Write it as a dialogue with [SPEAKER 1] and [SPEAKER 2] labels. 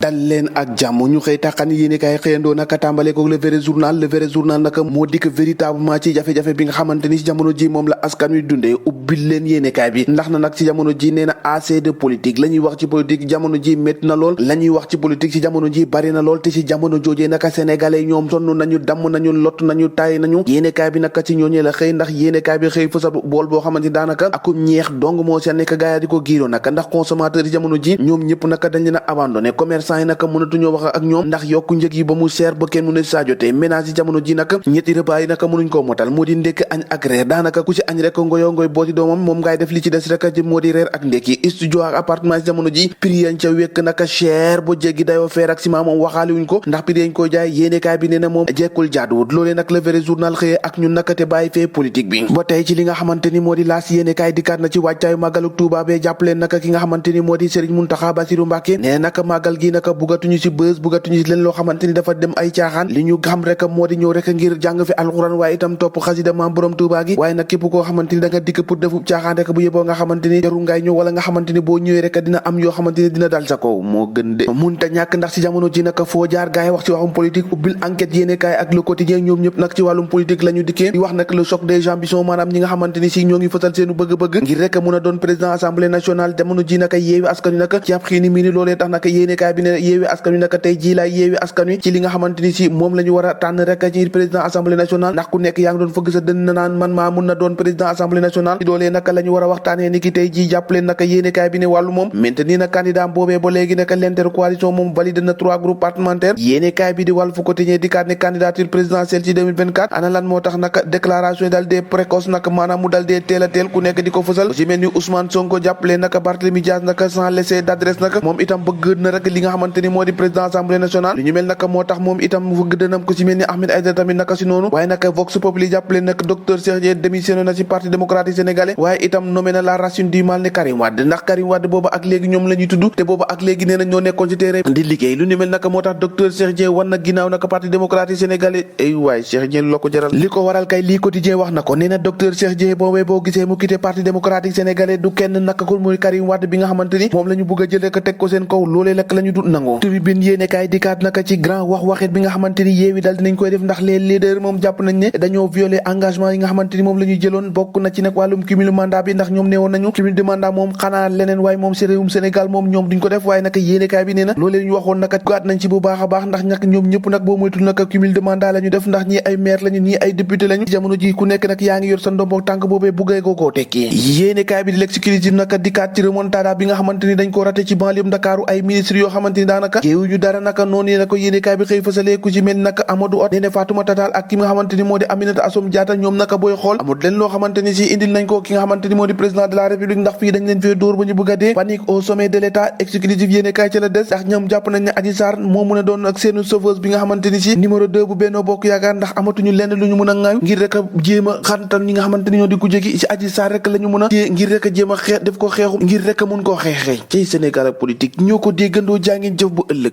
[SPEAKER 1] dal leen ak jàmm ñu xëy tàqan yéene kaay xëyandoo naka tàmbale ko le vrai journal naka moo dikk véritablement ci jafe-jafe bi nga xamante ni ci jamono ji moom la askan wi dundee ubbil leen yéene kaay bi ndax na nag ci jamono ji nee na assez de politique la ñuy wax ci politique jamono ji métti na lool la ñuy wax ci politique ci jamono ji bari na lool te ci jamono joojee naka sénégalais ñoom sonn nañu damm nañu lott nañu tay nañu yéene kaay bi naka ci ñooñee la xëy ndax yéene kaay bi xëy fësal bool boo xamante ni daanaka akum ñeex dong moo seen nekk gaaya di ko giiroo naka ndax consommateur yi jamono ji ñoom ñëpp naka dañ leen a abandonné commerçant yi naka mënatuñoo wax ak ñoom ndax yokku njëg yi ba mu seer ba kenn mu ne saa jotee ménage yi jamono ji naka ñetti repas yi naka mënuñ koo motal moo di ndékk añ ak reer daanaka ku ci añ rek ngoyoo ngoy booti doomam moom ngay def li ci des rek moo di reer ak ndékki studio ak appartement yi jamono ji prix yañ ca wekk naka cher ba jéggi dayoo feer ak ciment moom waxaale wuñ ko ndax prix yañ koy jaay yéenekaay bi nee na moom jekkul jaaduwut loolee nag le vrai journal xëyee ak ñun naka te bàyyi fee politique bi ba tey ci li nga xamante ni moo di laas yéenekaay dikkaat na ci wàccaayu màggalu Tuubaa bee jàppaleen naka ki nga xamante ni moo di Serigne Mountakha Bassirou Mbacké nee naka màggal gi naka buggatuñu ci buggatuñu leen loo xamante ni dafa dem ay caaxaan li ñu xam rek moo di ñëw rek ngir jàng fi alxuraan waaye itam topp xasida maam borom Tuubaa gi waaye nag képp koo xamante ni da nga dikk pour defu caaxaan rek bu yeboo nga xamante ni jarul ngay ñëw wala nga xamante ni boo ñëwee rek dina am yoo xamante ni dina dal sa kaw moo gën de munta ñàkk ndax ci jamono ji nag foo jaar gaay wax ci waxum politique ubbil enquête yéene kaay ak le quotidien ñoom ñëpp nag ci wàllum politique la ñu dikkee di wax nag le choc des ambitions maanaam ñi nga xamante ni si ñoo ngi fësal seenu bëgg-bëgg ngir rek mun a doon président assemblée nationale jamono ji nag yeewi askan wi nag ci ab xiini mii ni loolee tax nag yéene kaay bi ne yeewi askan wi nag tey ji laay yeewi askan wi ci li nga xamante ni si moom la ñu war a tànn rek ci président assemblée nationale ndax ku nekk yaa ngi doon fëgg sa dënn naan man maa mun na doon président assemblée nationale ci doolee nag la ñu war a waxtaanee ni ki tey ji jàppaleen nag yéene kaay bi ne wàllu moom maintenir na candidat boobee ba léegi nag l'intercoalition moom valide na 3 groupes parlementaires yéene kaay bi di Walf Quotidien di kaat ne candidature présidentielle ci 2024 ana lan moo tax nag déclaration yi dal dee précoce nag maanaam mu dal dee teel a teel ku nekk di ko fësal ci mel ni Ousmane Sonko jàppaleen nag Barthélémy Dias nag sans laisser d'adresse nag moom itam bëgg na rek li nga xamante ni moo di président assemblée nationale li ñu mel nag moo tax moom itam bëgg dënam ko ci mel ni Ahmed Aïdara tamit naka si noonu waaye nag Vox Populi jàppale nag docteur Cheikh Dieng démissionné na ci parti démocratique sénégalais waaye itam nommé na la racine du mal ne Karim Wade ndax Karim Wade booba ak léegi ñoom la ñuy tudd te booba ak léegi nee na ñoo nekkoon ci terrain di liggéey lu ñu mel nag moo tax docteur Cheikh Dieng wan na ginnaaw nag parti démocratique sénégalais ay waay Cheikh Dieng loo ko jaral li ko waral kay lii quotidien wax na ko nee na docteur Cheikh Dieng boobee boo gisee mu quitté parti démocratique sénégalais du kenn naka ko muy Karim Wade bi nga xamante ni moom la ñu bëgg a jël rek teg ko seen kaw loolee nag la ñu dut nangoo tribune yéene kaay dikkaat naka ci grand wax waxit bi nga xamante ni yeewi dal dinañ koy def ndax les leaders moom jàpp nañ ne dañoo violé engagement yi nga xamante ni moom la ñuy jëloon bokk na ci nag wàllum cumul mandat bi ndax ñoom neewoon nañu cumul de mandat moom xanaa leneen waaye moom si réewum Sénégal moom ñoom duñ ko def waaye nag yéenekaay bi nee na loolee ñu waxoon nag gaat nañ ci bu baax a baax ndax nag ñoom ñëpp nag boo moytul nag cumul de mandat la ñu def ndax ñii ay maire lañu ñii ay député lañu jamono ji ku nekk nag yaa ngi yor sa ndombo tànk boobee buggee koo tekki yéenekaay bi di l'exclusif nag dikkaat ci remontada bi nga xamante ni dañ ko raté ci banlieue Ndakaaru ay ministre yoo xamante ni daanaka jéewuñu dara naka noonu nag yéenekaay bi xëy fësalee ku ci mel nag Amadou Hott nee na Fatoumata Tall ak ki nga xamante ni moo di Aminata Assome Diatta ñoom naka booy xool amul leen loo xamante ni si indil nañ ko ki nga xamante ni moo di président de la république ndax fii dañ leen fee dóor ba ñu bëgg a dee panique au sommet de l'état exclusif yéene kaay ca la des ndax ñoom jàpp nañ ne Adji Sarr moo mën a doon ak seenu sauveuse bi nga xamante ni si numéro 2 bu Benno Bokk Yaakaar ndax amatuñu lenn lu ñu mën a ŋaayu ngir rek a jéem a xantal ñi nga xamante ni ñoo di ku jégi si Adji Sarr rek la ñu mën a téye ngir rek a jéem a xeex def ko xeexu ngir rek a mun koo xeexee ci Sénégal ak politique ñoo ko déggandoo jaa ngeen jëf bu ëllëg